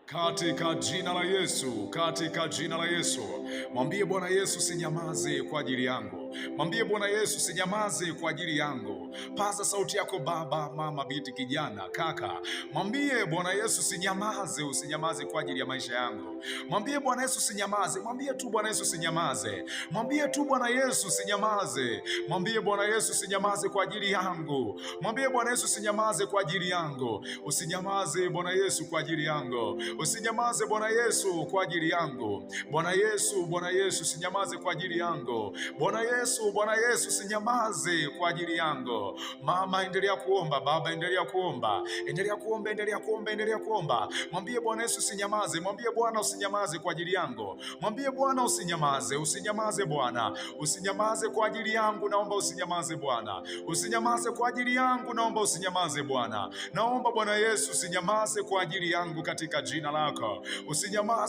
Katika jina la Yesu, katika jina la Yesu. Mwambie Bwana Yesu, sinyamaze kwa ajili yangu. Mwambie Bwana Yesu, sinyamaze kwa ajili yangu. Paza sauti yako, baba, mama, binti, kijana, kaka. Mwambie Bwana Yesu, sinyamaze, usinyamaze kwa ajili ya maisha yangu. Mwambie Bwana Yesu, sinyamaze. Mwambie tu Bwana Yesu, sinyamaze. Mwambie tu Bwana Yesu, sinyamaze. Mwambie Bwana Yesu, sinyamaze kwa ajili yangu. Mwambie Bwana Yesu, sinyamaze kwa ajili yangu. Usinyamaze Bwana Yesu kwa ajili yangu. Usinyamaze Bwana Yesu kwa ajili yangu. Bwana Yesu, Bwana Yesu, sinyamaze kwa ajili yangu. Bwana Yesu, Bwana Yesu, sinyamaze kwa ajili yangu. Mama, endelea kuomba. Baba, endelea kuomba. Endelea kuomba, endelea kuomba, endelea kuomba. Mwambie Bwana Yesu sinyamaze. Mwambie Bwana usinyamaze kwa ajili yangu. Mwambie Bwana usinyamaze, usinyamaze Bwana. Usinyamaze kwa ajili yangu, naomba usinyamaze Bwana. Usinyamaze kwa ajili yangu, naomba usinyamaze Bwana. Naomba Bwana Yesu usinyamaze kwa ajili yangu katika jina lako. Usinyamaze.